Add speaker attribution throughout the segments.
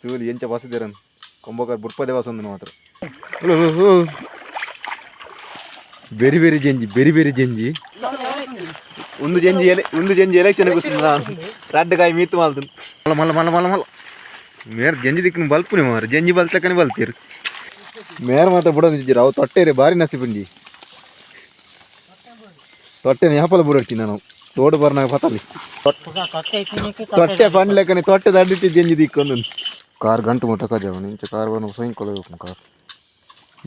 Speaker 1: ತೂಲಿ ಎಂಚ ಬಸದಿರನ್ ಕೊಂಬಕಾರ್ ಬುಡ್ಪದೆ ಬಸೊಂದು ಮಾತ್ರ. ಬೆರಿ ಬೆರಿ ಜಂಜಿ, ಬೆರಿ ಬೆರಿ ಜಂಜಿ. ಒಂದು ಜಂಜಿ ಎಲೆ, ಒಂದು ಜಂಜಿ ಎಲೆಕ್ಷನ್ ರಡ್ಡ್ ಕಾಯಿ ಮೀತ್ ಮಾಲ್ತು. ಮಲ್ಲ ಮಲ್ಲ ಮಲ್ಲ ಮಲ್ಲ ಮಲ್ಲ ಮೇರ್ ಜಂಜಿ ದಿಕ್ಕನ ಬಲ್ಪುನಿ ಮಾರ. ಜಂಜಿ ಬಲ್ತಕ್ಕನೆ ಬಲ್ತೀರು. ಮೇರ್ ಮಾತ್ರ ಬುಡೊಂದಿಜ್ಜಿರ. ಅವು ತೊಟ್ಟೆರೆ ಬಾರಿ ನಸಿಪುಂಜಿ. ತೊಟ್ಟೆನ ಯಾಪಲ ಬುಡೊಡ್ಚಿ ನಾನು. ತೋಡು ಬರ್ನಾಗ ಪತಲಿ ತೊಟ್ಟೆ ಪಂಡ್ಲೆಕ್ಕನೆ ತೊಟ್ಟೆ ದಡ್ಡಿಟ್ಟು ಜಂಜಿ ದಿಕ್ಕೊಂದು. ಕಾರ್ ಗಂಟು ಮುಟ್ಟ ಕಜಾವನು ಇಂಚ ಕಾರ್ ಬನ್ನ ಸ್ವಯಂ ಕಾರ್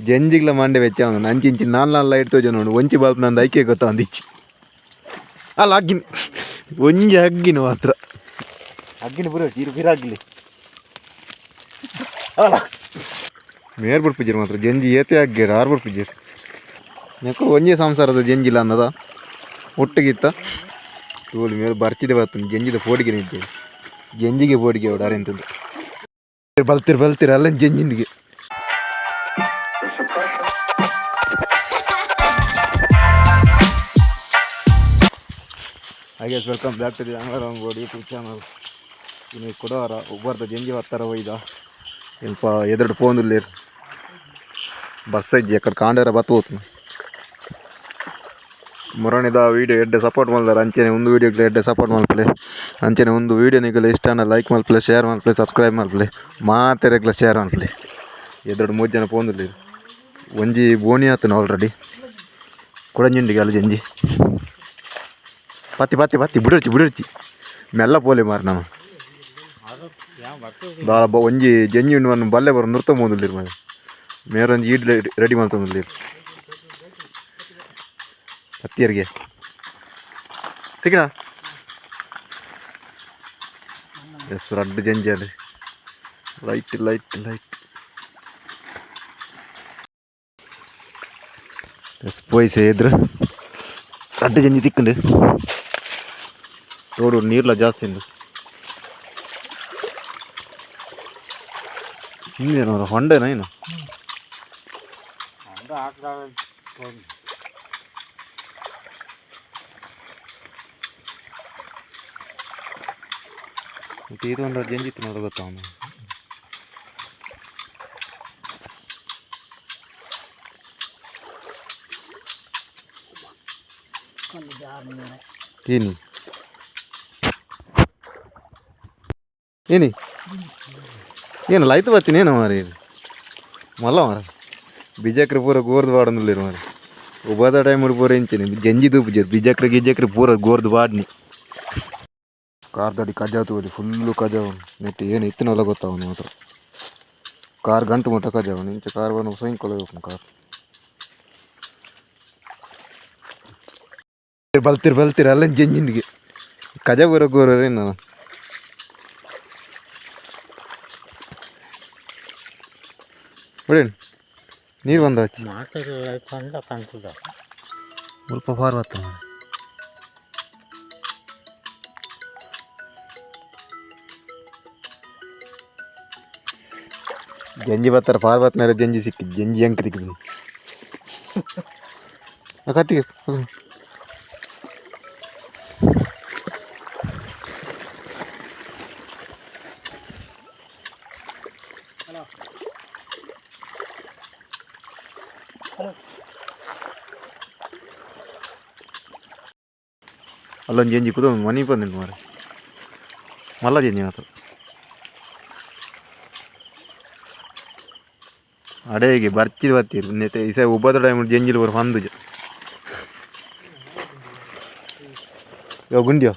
Speaker 1: ಜಂಜಿಗ್ಲ ಮಂಡೆ ವೆಚ್ಚ. ಅಂಚಿ ಇಂಚಿ ನಾಲ್ ನಾಲ್ ಲೈಟ್ ತೋಜ ನೋಡು. ಒಂಚಿ ಬಲ್ಪ್ ನಂದು ಐಕೆ ಗೊತ್ತ ಒಂದಿಚ್ಚಿ ಅಲ್ಲ. ಅಗ್ಗಿನ ಒಂಜಿ ಅಗ್ಗಿನ ಮಾತ್ರ ಅಗ್ಗಿನ ಬುರ ಇರು ಬಿರಾಗ್ಲಿ ಅಲ್ಲ. ಮೇರ್ ಬುಡ್ಪಿಜರ್ ಮಾತ್ರ. ಜಂಜಿ ಏತೆ ಅಗ್ಗೇರ ಆರು ಬುಡ್ಪಿಜರ್. ನೆಕ್ಕಲು ಒಂಜೇ ಸಂಸಾರದ ಜಂಜಿಲ ಅನ್ನದ ಒಟ್ಟಿಗಿತ್ತ ತೋಲಿ ಮೇಲೆ ಬರ್ತಿದೆ ಬರ್ತದೆ. ಜಂಜಿದ ಪೋಡಿಗೆ ನಿದ್ದೆ, ಜಂಜಿಗೆ ಪೋಡಿಗೆ ಅವಡು ಅರೆಂತದ್ದು. ಬಲ್ತಿರ್ ಬಲ್ತಿರ್ ಅಲ್ಲ ಜಂಜಿನಿಗೆ. ಹಾಗೆ welcome back to the Angalangod YouTube channel. ಇನ್ನು ಕೊಡವಾರ ಒಬ್ಬರ್ದ ಜಂಜಿ ಹತ್ತರ ಒಯ್ದ. ಇಲ್ಪ ಎದುರು ಪೋಂದುಲ್ಲೇರು. ಬಸ್ ಇಜ್ಜಿ ಅಕ್ಕಡೆ ಕಾಂಡೇರ ಬತ್ತು ಹೋತು. ಮುರಣಿದ ವೀಡಿಯೋ ಎಡ್ಡೆ ಸಪೋರ್ಟ್ ಮಲ್ದಾರ. ಅಂಚೆನೆ ಒಂದು ವೀಡಿಯೋಗ್ಲ ಎಡ್ಡೆ ಸಪೋರ್ಟ್ ಮಲ್ಪಲೆ. ಅಂಚೆನೆ ಒಂದು ವೀಡಿಯೋ ನಿಗಲ ಇಷ್ಟ ಲೈಕ್ ಮಲ್ಪಲೆ, ಶೇರ್ ಮಲ್ಪಲೆ, ಸಬ್ಸ್ಕ್ರೈಬ್ ಮಲ್ಪಲೆ, ಮಾತೆರೆಗ್ಲ ಶೇರ್ ಮಲ್ಪಲೆ. ಎದುರು ಮೂರು ಜನ ಪೋಂದುಲ್ಲೇರು. ಒಂಜಿ ಬೋಣಿ ಆತನ ಆಲ್ರೆಡಿ. ಕೊಡಂಜಿಂಡಿಗೆ ಅಲ್ಲ ಜಂಜಿ. ಪತ್ತಿ ಪತ್ತಿ ಪತ್ತಿ ಬುಡರ್ಚಿ ಬುಡರ್ಚಿ ಮೆಲ್ಲ ಪೋಲೆ ಮಾರು. ನಾನು ದಾಲ ಒಂಜಿ ಜಂಜಿ ಉಂಡು. ಬಲ್ಲೆ ಬರ ನೃತ್ತ ಮೋದುಲ್ಲೇರು ಮಾರೆ. ಮೇರೊಂಜಿ ಈಡ್ ರೆಡಿ ಮಲ್ತೊಂದುಲ್ಲೇರು. ಪತ್ತಿಯರಿಗೆ ಸಿಕ್ಕಣ. ಎಸ್, ರಡ್ಡ್ ಜಂಜಿ ಅಲ್ಲಿ. Light light light. S, ಪೋಯ್ಸೆ ಎದ್ರು ರಡ್ಡ್ ಜಂಜಿ ತಿಕ್ಕಂಡು. ತೋಡು ನೀರ್ಲ ಜಾಸ್ತಿ ಉಂಡು. ಇನ್ನೇನು ಹೊಂಡೆನ ಏನು? ಇದು ಒಂದು ಜಂಜಿ ಇತ್ತು ನೋಡ, ಗೊತ್ತಾ ಅವನು? ಏನಿ ಏನಿ ಏನು ಲೈತ್ ಬತ್ತೀನಿ ಏನು ಮಾರಿ. ಇದು ಮಲ್ಲ ಮಾರ. ಬಿಜಕ್ರ ಪೂರ ಗೋರ್ದು ಬಾಡೊಂದುಲ್ಲೆರ್ ಮಾರೆ. ಉಬಾದ ಟೈಮ್ ಪೂರ ಇಂಚಿನ ಜಂಜಿ ತೂಪುಜೆರ್. ಬಿಜಕ್ರ ಗಿಜಕ್ರ ಪೂರ ಗೋರ್ದು ಬಾಡ್ನಿ. ಕಾರ್ದಡಿ ಕಜಾವ್ ತೂವೊಲಿ. ಫುಲ್ಲು ಕಜಾವ್. ನೆಟ್ ಏನು ಇತ್ತಿನಲ್ಲ ಗೊತ್ತಾವನು ಮಾತ್ರ. ಕಾರ್ ಗಂಟು ಮುಟ್ಟ ಕಜಾವನು. ಇಂಚ ಕಾರ್ ಬನ್ನ ಸ್ವಯಂ ಕಾರ್. ಬಲ್ತಿರ್ ಬಲ್ತಿರ್ ಅಲ್ಲ ಜಂಜಿನಿಗೆ ಕಜ ಪೂರ ಗೋರ. ನಾನು ಬಿಡಿ. ನೀರು ಬಂದ. ಮುಲ್ಪ ಫಾರ್ ಬತ್ತ. ಜಂಜಿ ಬತ್ತರ ಫಾರ್ ಬತ್ತನಾರ ಜಂಜಿ ಸಿಕ್ಕಿ ಜಂಜಿ ಅಂಕ ತಿಕ್ಕಿದ್ದು ಕತ್ತಿಗೆ. ಅಲ್ಲೊಂದು ಜಂಜಿ ಕುದ ಮನಿ ಬಂದಿಲ್ಲ ಮಾರೆ. ಮಲ್ಲ ಜಂಜಿ ಮಾತ್ರ. ಅಡೇಗೆ ಬರ್ಚಿದ್ ಬತ್ತೀರು. ನೆಟ್ ಇಸ ಉಬ್ಬದ ಟೈಮ್ ಜಂಜಿಲ್ ಬರ ಪಂದುಜ. ಯೋ ಗುಂಡಿಯೋ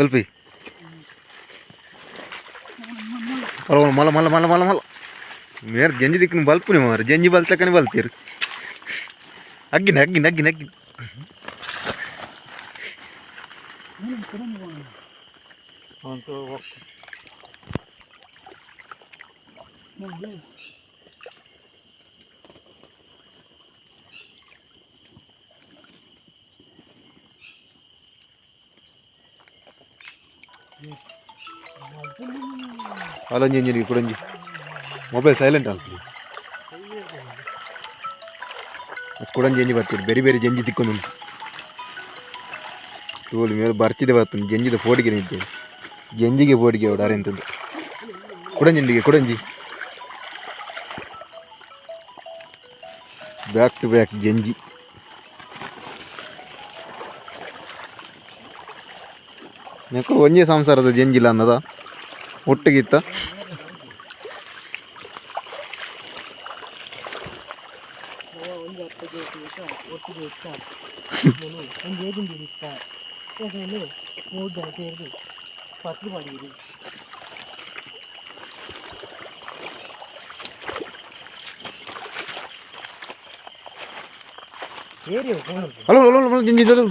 Speaker 1: ಒಲ್ಪಿ ಮಲ್ಲ ಮಲ್ಲ ಮಲ್ಲ ಮಲ್ಲ ಮಲ್ಲ ಮೇರ್ ಜಂಜಿ ದಿಕ್ಕನ ಬಲ್ಪುನಿ ಮಾರ. ಜಂಜಿ ಬಲ್ತಕ್ಕನೆ ಬಲ್ಪೀರು. ಅಗ್ಗಿನ ಅಗ್ಗಿನ ಅಗ್ಗಿನ ಅಗ್ಗಿನ. ಅಲ್ಲೊಂಜಿ ಇಂಜಿನಿಗೆ ಕುಡಂಜಿ. ಮೊಬೈಲ್ ಸೈಲೆಂಟ್ ಆಲ್ಪುಲಿ. ಕುಡನ್ ಜಂಜಿ ಬರ್ತೀರಿ ಬೇರೆ ಬೇರೆ ಜಂಜಿ ತಿಕ್ಕೊಂಡು ತೋಲಿ ಮೇಲೆ ಬರ್ತಿದೆ ಬರ್ತದೆ ಜಂಜಿದ ಪೋಡಿಗೆ ನಿಂತೆ ಜಂಜಿಗೆ ಪೋಡಿಗೆ ಅವಡು ಅರೆಂತದ್ದು ಕುಡಂಜಿಂಡಿಗೆ ಕುಡಂಜಿ ಬ್ಯಾಕ್ ಟು ಬ್ಯಾಕ್ ಜಂಜಿ. ನೆಕ್ಕು ಒಂಜೇ ಸಂಸಾರದ ಜಂಜಿಲ್ಲ ಅನ್ನದ ಒಟ್ಟಿಗಿತ್ತ.
Speaker 2: ಒಂದು ಹತ್ತು ಇತ್ತ ಒಟ್ಟಿಗೆ ಇತ್ತ ಒಂದು ಏದಿಂಡಿ ಇತ್ತ ಮೂರು ಜನ ಸೇರಿ ಪತ್ರು ಮಾಡಿರಿ. ಏರಿ.
Speaker 1: ಹಲೋ ಹಲೋ ಹಲೋ, ಜಂಜಿ ಹಲೋ.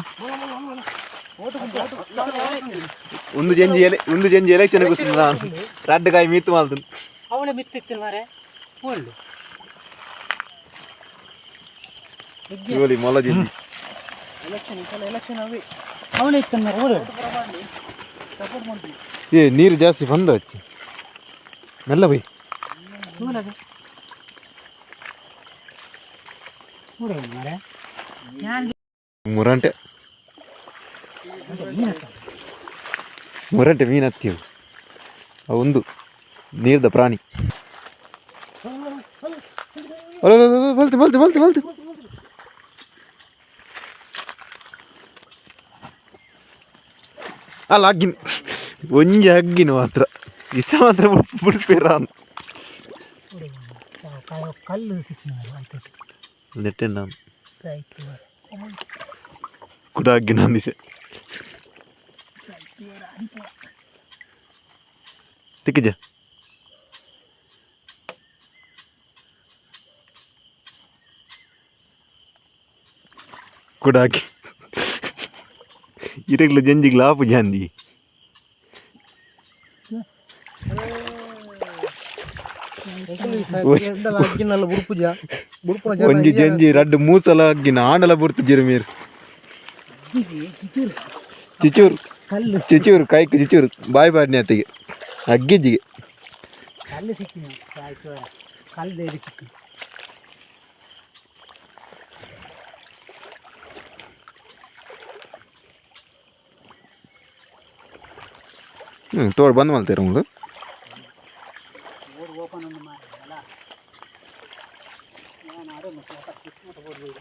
Speaker 1: ಒಂದು ಜಂಜಿ ಎಲೆ ಒಂದು ಜಂಜಿ ಎಲೆಕ್ಷನ್ ನಾನು ರಡ್ಡು ಕಾಯಿ ಮೀತು ಮಾಡ್ತೀನಿ.
Speaker 2: ಅವಳ ಮಿತ್ತಿತ್ತು ಮಾರೆ ಒಳ್ಳು.
Speaker 1: ಇವಲಿ ಮೊಲ ಜಂಜಿ.
Speaker 2: ಅವಳ ಇತ್ತು ಮಾರೆ ಓಡು.
Speaker 1: ಏ ನೀರು ಜಾಸ್ತಿ ಬಂದ ಹಚ್ಚಿ ಮೆಲ್ಲ ಬೈ.
Speaker 2: ತೂಲದ ಓಡು ಮಾರೆ ഞാൻ.
Speaker 1: ಮುರಂಟೆ ಮುರಂಟೆ ಮೀನು ಹತ್ತೀವಿ ಒಂದು ನೀರ್ದ ಪ್ರಾಣಿ. ಅಲ್ಲ ಅಲ್ಲ, ಅಲ್ಲ, ಬಲ್ತಿ ಬಲ್ತಿ ಬಲ್ತಿ ಬಲ್ತಿ. ಅಲ್ಲ ಅಗ್ಗಿನ ಒಂಜಿ ಅಗ್ಗಿನ ಮಾತ್ರ ಇಸ ಮಾತ್ರ ಬಿಡ್ಪೇರ.
Speaker 2: ಕಲ್ಲು ಸಿಕ್ಕಿ ಆಯ್ತು.
Speaker 1: ನೆಟ್ಟೆ ನಾನು
Speaker 2: ಆಯ್ತು.
Speaker 1: ಕುಡ ಅಗ್ಗಿನ ಅಂದಿಸೆ ತಿಕ್ಕಿಜ. ಕುಡ ಹಾಕಿ ಇರಗ್ಲ ಜಂಜಿಗ್ಲ ಆಪು ಜಾಂದಿ. ಒಂಜಿ ಜಂಜಿ ರಡ್ಡು ಮೂಸಲ ಅಗ್ಗಿನ ಆಂಡಲ ಬುರ್ತು ಜಿರುಮೀರ್ ಚಿಚೂರು.
Speaker 2: ಕಲ್ಲು.
Speaker 1: ಚಿಚೂರು ಕೈಕ್ ಚಿಚೂರು ಬಾಯ್ ಬಾಡ್ನಿ ಅತ್ತಿಗೆ ಅಗ್ಗಿಜ್ಜಿಗೆ.
Speaker 2: ಕಲ್ಲು ಸಿಕ್ಕಿ ಆಯ್ತು ಕಲ್ಲು ಇದು ಸಿಕ್ಕಿ.
Speaker 1: ಹ್ಞೂ ತೋಡ್ ಬಂದ್ ಮಾಡ್ತೀರ ಉಂಡು.
Speaker 2: ಬೋರ್ಡ್ ಓಪನ್ ಒಂದು ಮಾಡಿದಲ್ಲ ನಾನು ಆರೋ ಮತ್ತೆ ಮತ್ತೆ ಬೋರ್ಡ್.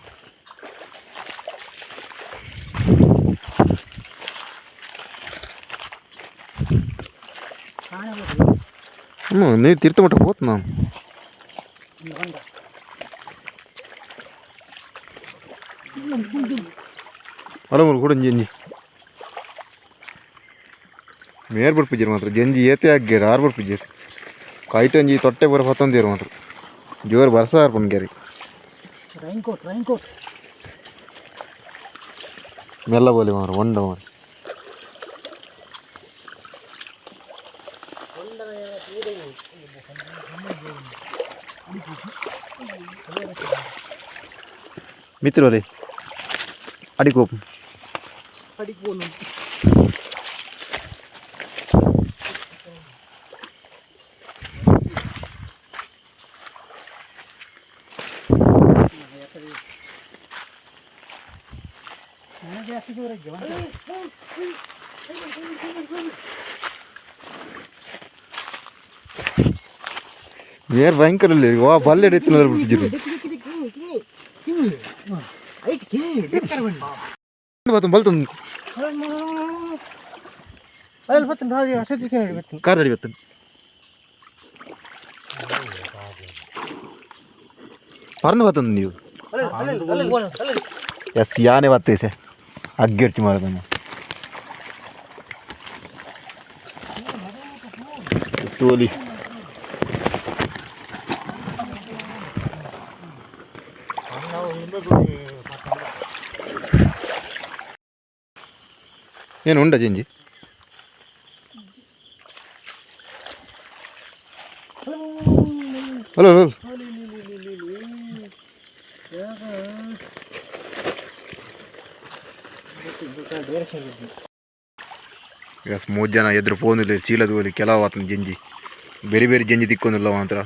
Speaker 2: ಕಾಣಬಹುದು.
Speaker 1: ಹ್ಞೂ ನೀರು ತೀರ್ಥ ಮಟ್ಟ ಹೋತ್ ನಾನು.
Speaker 2: ಹೊಂಡ.
Speaker 1: ಅಲ್ಲ ಮೂರು ಕೂಡ ಜಂಜಿ ಮೇರ್ ಬಡ್ಪಿಜ್ಜಿರು ಮಾತ್ರ ಜಂಜಿ ಏತೆ ಆಗ್ಯಾರ ಆರು ಬಡ್ಪಿಜ್ಜಿರು ಕೈಟ್ ಒಂಜಿ ತೊಟ್ಟೆ ಬರ ಹೊತ್ತೊಂದಿರು ಮಾತ್ರ ಜೋರು ಬರ್ಸ ಆರ್ಪುಂಡು.
Speaker 2: Rain coat rain coat.
Speaker 1: ಮೆಲ್ಲ ಬೋಲಿ ಮಾರ ಒಂಡ ಮಾರ. ಮಿತ್ರರೇ ಅಡಿಕೋಪು.
Speaker 2: ಅಡಿಕೋಲು. ಜಾಸ್ತಿ ದೂರ.
Speaker 1: ಮೇರ್ ಭಯಂಕರ ಇಲ್ಲಿ ವಾ ಬಲ್ಲೆ ಹಿಡಿತಿಲ್ಲ ಬಿಟ್ಟಿದ್ರು. ಬಲ್ತು. ಕಾರ್ ಅಡಿ ಬರ್ತದೆ ಪರಂದು ಬರ್ತದೆ ನೀವು. ಎಸ್ ಯಾನೆ ಬರ್ತೈತೆ ಅಗ್ಗಿರ್ಚಿ ಮಾಡೋದನ್ನು ತೋಲಿ. ಏನು ಉಂಡ ಜಿಂಜಿ? Hello hello. ಎಸ್ ಮೂರು ಜನ ಎದುರು ಪೋನಿಲ್ಲ ಚೀಲದ ಕೆಲವು ಆತನ ಜಂಜಿ ಬೇರೆ ಬೇರೆ ಜಂಜಿ ತಿಕ್ಕೊಂದಿಲ್ಲ ಮಾತ್ರ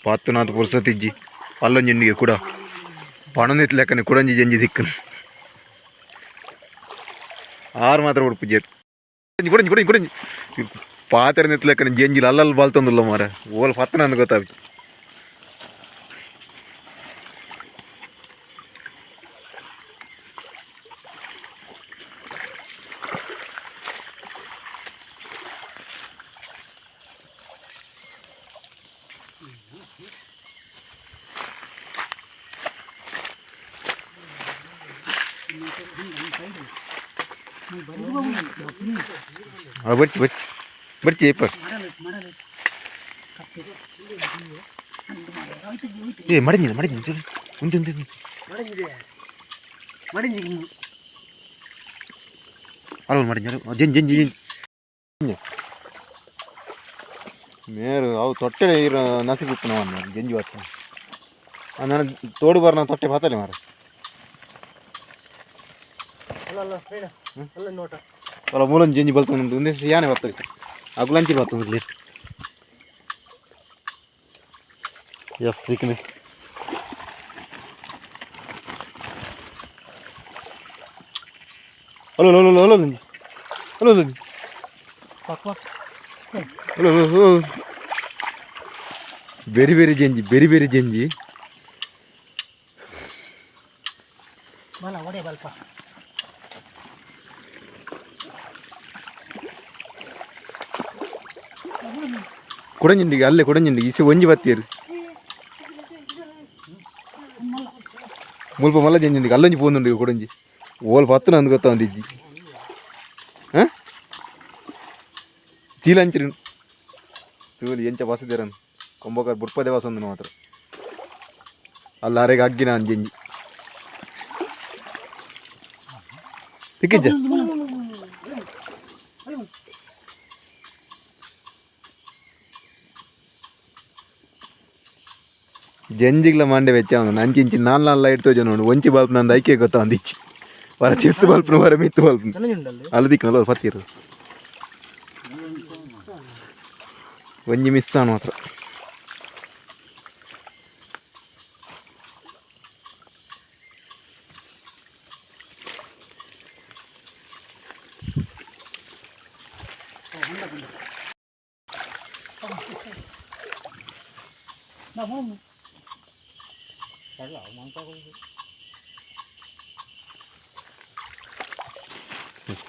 Speaker 1: ಪಾತ್ತು ನಾತು ಪುರ್ಸತಿಜ್ಜಿ ಅಲ್ಲೊಂದು ಜಂಡಿಗೆ ಕೂಡ. ಪಣೊಂದಿತ್ಲೆಕ್ಕನೆ ಕುಡಂಜಿ ಜಂಜಿ ದಿಕ್ಕನು ಆರು ಮಾತ್ರ ಉಡುಪು ಕುಡಂಜಿ ಕುಡಂಜಿ ಕುಡಂಜಿ ಪಾತ್ರೆ ನಿತ್ಲೆಕ್ಕನೆ ಜಂಜಿ ಅಲ್ಲಲ್ಲಿ ಬಾಲ್ತೊಂದುಲ್ಲ ಮಾರ ಓಲ್ ಪತ್ತನ ಅಂದ್ ಗೊತ್ತಾಗಿ ಬರ್ಚಿ ಬರ್ಚಿ ಬರ್ಚಿ ಏಪ ಏ ಮಡಿಂಜಿನ ಮಡಿಂಜಿನ ಉಂಟು ಉಂಟು
Speaker 2: ಮಡಿಂಜಿ
Speaker 1: ಅಲ್ಲ ಮಡಿಂಜ ಜಂಜಿ ಜಂಜಿ ಜಂಜಿ ಮೇರು ಅವು ತೊಟ್ಟೆ ನಸಿ ಬಿಪ್ಪು ನಾವು ಜಂಜಿ ಬತ್ತ ನಾನು ತೋಡು ಬಾರ ನಾನು ತೊಟ್ಟೆ ಬಾತಲೆ ಮಾರ.
Speaker 2: ಅಲ್ಲ ಅಲ್ಲ ಬೇಡ ಅಲ್ಲ ನೋಟ.
Speaker 1: ಅಲ್ಲ ಮೂಲೊಂದು ಜಂಜಿ ಬಲ್ತೊಂದು ಒಂದೇ ಯಾನೆ ಬರ್ತದೆ ಅಗುಲಂಚಿ ಬರ್ತದೆ. ಎಸ್ ಸಿಕ್ಕನೆ. Hello hello hello hello hello hello.
Speaker 2: ಪಕ್ಕ.
Speaker 1: Hello hello. ಬೇರೆ ಬೇರೆ ಜಂಜಿ ಬೇರೆ ಬೇರೆ ಜಂಜಿ.
Speaker 2: ಬಲ ಒಡೆ ಬಲ್ಪ.
Speaker 1: ಕೊಡಂಜಿಂಡಿಗೆ ಅಲ್ಲೇ ಕೊಡಂಜಿಂಡಿಗೆ ಇಸಿ ಒಂಜಿ ಬತ್ತೀರು ಮುಲ್ಪ ಮಲ್ಲ ಜಂಜಿಂಡಿಗೆ ಅಲ್ಲೊಂಜಿ ಪೋಂದುಂಡು ಕೊಡಂಜಿ ಓಲ್ ಪತ್ತನ ಅಂದ್ ಗೊತ್ತ ಒಂದು ಇಜ್ಜಿ. ಹಾಂ ಚೀಲ ಅಂಚಿರಿ ತೂಲಿ ಎಂಚ ಬಸದಿರನ್ ಕೊಂಬಕರ್ ಬುಡ್ಪದೆ ಬಸೊಂದು ಮಾತ್ರ ಅಲ್ಲ ಅರೆಗೆ ಅಗ್ಗಿನ ಅಂಜಂಜಿ ತಿಕ್ಕಿಜ್ಜ. ಜಂಜಿಗ್ಲ ಮಂಡೆ ವೆಚ್ಚ ಅಂಚಿ ಇಂಚಿ ನಾಲ್ ನಾಲ್ ಲೈಟ್ ತೋಜ ನೋಡು ಒಂಚಿ ಬಲ್ಪ್ ನಂದು ಐಕೆ ಗೊತ್ತ ಒಂದು ಇಚ್ಚಿ ವರ ತಿರ್ತು ಬಲ್ಪ್ನು ವರ ಮಿತ್ತು ಬಲ್ಪ್ನು ಅಲ್ಲಿ ದಿಕ್ಕನಲ್ಲ ಪತ್ತಿರು ಒಂಜಿ ಮಿಸ್ ಆನು ಮಾತ್ರ.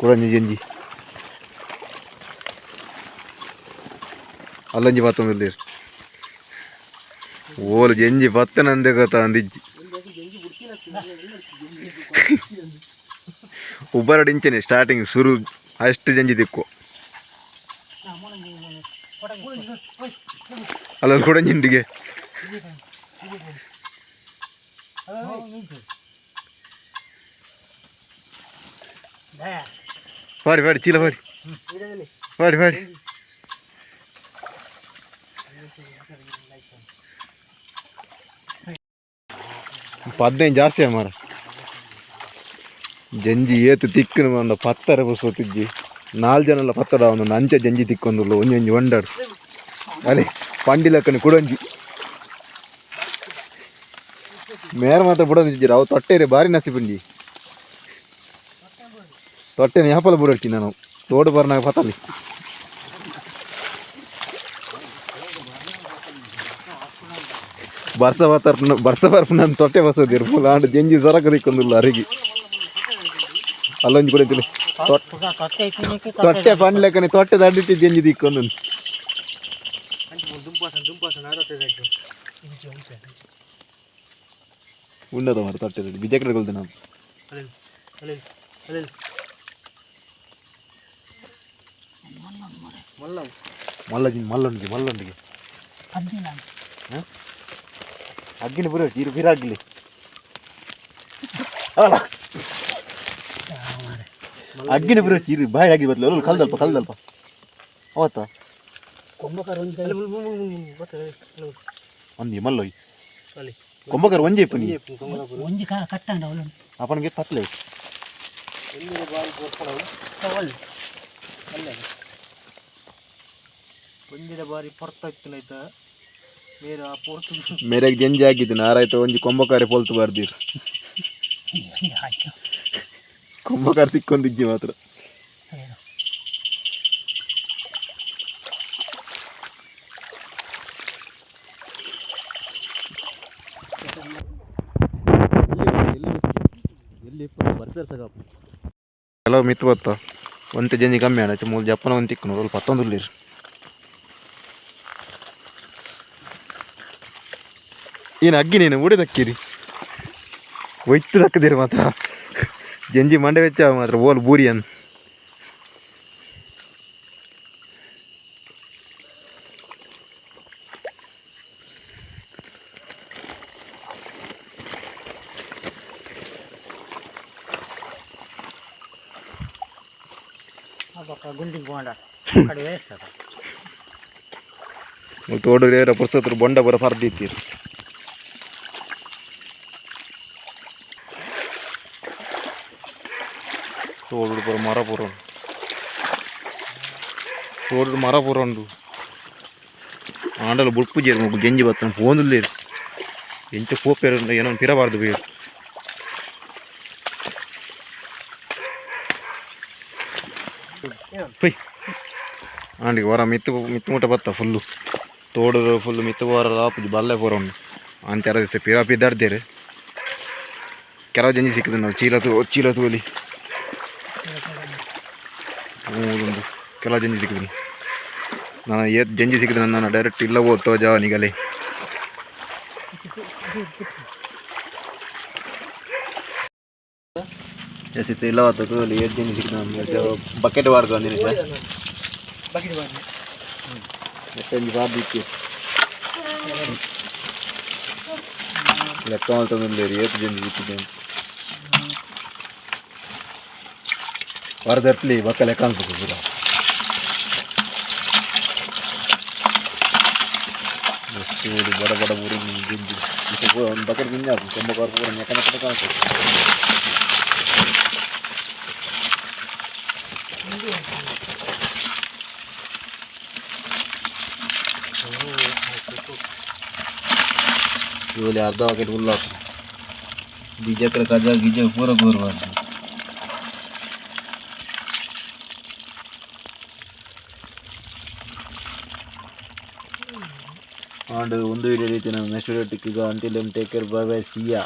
Speaker 1: ಕುಡಂಜಿ ಜಂಜಿ ಅಲ್ಲಂಜಿ ಪತ್ತೊಂದು ಓಲು ಜಂಜಿ ಪತ್ತನಂದೆ ಗೊತ್ತ ಅಂದಿಜ್ಜಿ ಉಬ್ಬರಡು ಇಂಚನೆ ಸ್ಟಾರ್ಟಿಂಗ್ ಸುರು ಅಷ್ಟು ಜಂಜಿ ದಿಕ್ಕು ಅಲ್ಲಲ್ಲಿ ಕೊಡಂಜಿಂಡಿಗೆ. ಪಾಡಿ ಪಾಡಿ ಚೀಲ ಪಾಡಿ ಪಾಡಿ ಪಾಡಿ 15 ಜಾಸ್ತಿ ಮಾರ ಜಂಜಿ ಏತು ತಿಕ್ಕನು ಒಂದು ಪತ್ತರ ಬಸೋತಿಜ್ಜಿ ನಾಲ್ ಜನಲ್ಲ ಪತ್ತಡ ಒಂದು ಅಂಚೆ ಜಂಜಿ ತಿಕ್ಕೊಂದುಲ್ಲ ಒಂಜಿ ಒಂಜಿ ಒಂಡಾಡು ಅಲೆ ಪಂಡಿಲಕ್ಕನೆ ಕುಡಂಜಿ ಮೇರ ಮಾತ್ರ ಬುಡೊಂದಿಜ್ಜಿರ ಅವು ತೊಟ್ಟೆರೆ ಬಾರಿ ನಸಿಪುಂಜಿ ತೊಟ್ಟೆನ ಯಾಪಲ ಬುಡರ್ತಿ ನಾನು ತೋಡು ಬರ್ನಾಗ ಪತ್ತಲಿ ಬರ್ಸ ಬತ್ತರ್ ಬರ್ಸ ಬರ್ಪು ನಾನು ತೊಟ್ಟೆ ಬಸೋದಿರು ಆಂಡ ಜಂಜಿ ಸರಕ ದಿಕ್ಕೊಂದುಲ್ಲ ಅರಿಗಿ ಅಲ್ಲೊಂಜಿ ಕೂಡ ತೊಟ್ಟೆ ಪಂಡ್ಲೆಕ್ಕನೆ ತೊಟ್ಟೆ ದಡ್ಡಿಟ್ಟು ಜಂಜಿ ದಿಕ್ಕೊಂದು. ಉಂಡದ ಮಾರ ತೊಟ್ಟೆ ಬಿಜಕಡೆ ಕೊಲ್ತೆ ನಾವು. ಮಲ್ಲ ಮಲ್ಲೊಂಡಿಗೆ ಮಲ್ಲೊಂಡಿಗೆ ಅಗ್ಗಿನ ಪೂರ ಇರು ಬಿರಾಗ್ಲಿ ಅಲ್ಲ ಅಗ್ಗಿನ ಪೂರ ಇರು ಬಾಯಿ ಆಗಿ ಬದಲು ಅಲ್ಲ ಕಲ್ದಲ್ಪ ಕಲ್ದಲ್ಪ ಅವತ್ತ ಒಂದಿ ಮಲ್ಲೊಯ್ ಕೊಂಬಕರ್ ಒಂಜಿ ಇಪ್ಪು ನೀ.
Speaker 2: ಒಂಜಿ ಕಟ್ಟಂಡ ಅವಳು.
Speaker 1: ಅಪ್ಪನಿಗೆ ತತ್ಲೆ.
Speaker 2: ಒಂಜಿದ ಬಾರಿ ಪೊರ್ತಾಗ್ತಾನೆ.
Speaker 1: ಮೇರೆಗ್ ಜಂಜಿ ಆಗಿದ್ದು ನಾರಾಯ್ತು ಒಂಜಿ ಕೊಂಬಕಾರೆ ಪೊಲ್ತು ಬರ್ದಿರು. ಕೊಂಬಕಾರ ತಿಕ್ಕೊಂದಿಜ್ಜಿ ಮಾತ್ರ. ಕೆಲವು ಮಿತ್ತು ಬತ್ತ ಒಂತೆ ಜಂಜಿ ಕಮ್ಮಿ ಆಡ ಮೂಲು ಜಪ್ಪನ ಒಂದು ತಿಕ್ಕು ನೋಡು ಪತ್ತೊಂದುಲ್ಲೇರು. ಏನು ಅಗ್ಗಿ ನೀನು ಊಡೆ ದಕ್ಕಿರಿ ಒಯ್ತು ದಕ್ಕದಿರು ಮಾತ್ರ. ಜಂಜಿ ಮಂಡೆ ವೆಚ್ಚ ಮಾತ್ರ ಓಲ್ ಬೂರಿಯನ್.
Speaker 2: ಗುಂಡಿಗೆ ಬೋಂಡ ಕಡೆ ವೇಸ್ಟ್ ಅದ.
Speaker 1: ತೋಡು ಪುರ್ಸತ್ರ ಬೊಂಡ ಬರ ಪರ್ದಿತ್ತೀರು. ತೋಡು ಪೂರ ಮರ ಪೂರ ಉಂಡು. ತೋಡು ಮರ ಪೂರ ಉಂಡು. ಆಂಡಲ ಬುಡ್ಪು ಜೇರು ಮುಗು ಜಂಜಿ ಬತ್ತನ ಪೋಂದುಲ್ಲೇರು. ಎಂಚ ಪೋಪೇರು ಏನೋ ಪಿರಬಾರ್ದು ಬೇರು. ಪೊಯ್ ಆಂಡಿಗೆ ವರ ಮಿತ್ತು ಮಿತ್ತು ಮುಟ್ಟ ಬತ್ತ ಫುಲ್ಲು ತೋಡು ಫುಲ್ಲು ಮಿತ್ತು ವಾರ ಆಪುಜಿ ಬಲ್ಲೆ ಪೂರ ಉಂಡು. ಅಂಚ ದಿವಸ ಪಿರ ಪಿದಾಡ್ದೇರು. ಕೆಲವು ಜಂಜಿ ಸಿಕ್ಕುದು ನಾವು ಚೀಲ ತೂ ಚೀಲ ತೂಲಿ ಉಂಡು. ಕೆಲವು ಜಂಜಿ ಸಿಕ್ಕುದು ನಾನು ಏತ್ ಜಂಜಿ ಸಿಕ್ಕಿದೆ ನಾನು ಡೈರೆಕ್ಟ್ ಇಲ್ಲ ಓದ್ತೋ ಜಾವ ನಿಗಲೆ. ಎಸ್ ಇಲ್ಲ ತೂಲಿ ಏತ್ ಜಂಜಿ ಸಿಕ್ಕಿದೆ. Bucket ವಾಡ್ಕೊಂಡು sir.
Speaker 2: ಬಕೆಟ್ ಬಾರ್ದು.
Speaker 1: ಎಟ್ಟೊಂಜಿ ಬಾರ್ದಿತ್ತು ಲೆಕ್ಕ ಮಲ್ತೊಂದುಲ್ಲೆರ್ ಏತ್ ಜಂಜಿ ಸಿಕ್ಕಿದೆ. ವರದರ್ಪ್ಲಿ ಬೊಕ್ಕ ಲೆಕ್ಕ ಅನ್ಸುತ್ತೆ ಪೂರ. ಮಸ್ತ್ ಬಡ ಬಡ ಬೂರು ಜಿಂಜಿ ಇತ್ತೆ ಪೂರ ಒಂದು ಬಕೆಟ್ ಗಿಂಜ ಆಪುಂಡು ಕೊಂಬ ಪೂರ ನೆಕ ನೆಕ ಕಾಣ್ತದೆ. ಇವಲ್ಲಿ ಅರ್ಧ ಬಕೆಟ್ ಹುಲ್ಲು ಹಾಕು ಬೀಜಕ್ರ ಕಜ ಗಿಜ ಪೂರ ಗೋರ್ಬಾರ್ದು. ಆಂಡ್ ಒಂದು ವಿಡಿಯೋ ರೀತಿ ನಾವು ನೆಕ್ಸ್ಟ್ ವಿಡಿಯೋ ಟಿಕ್ಕಿಗ. Until then take care, bye bye, see ya.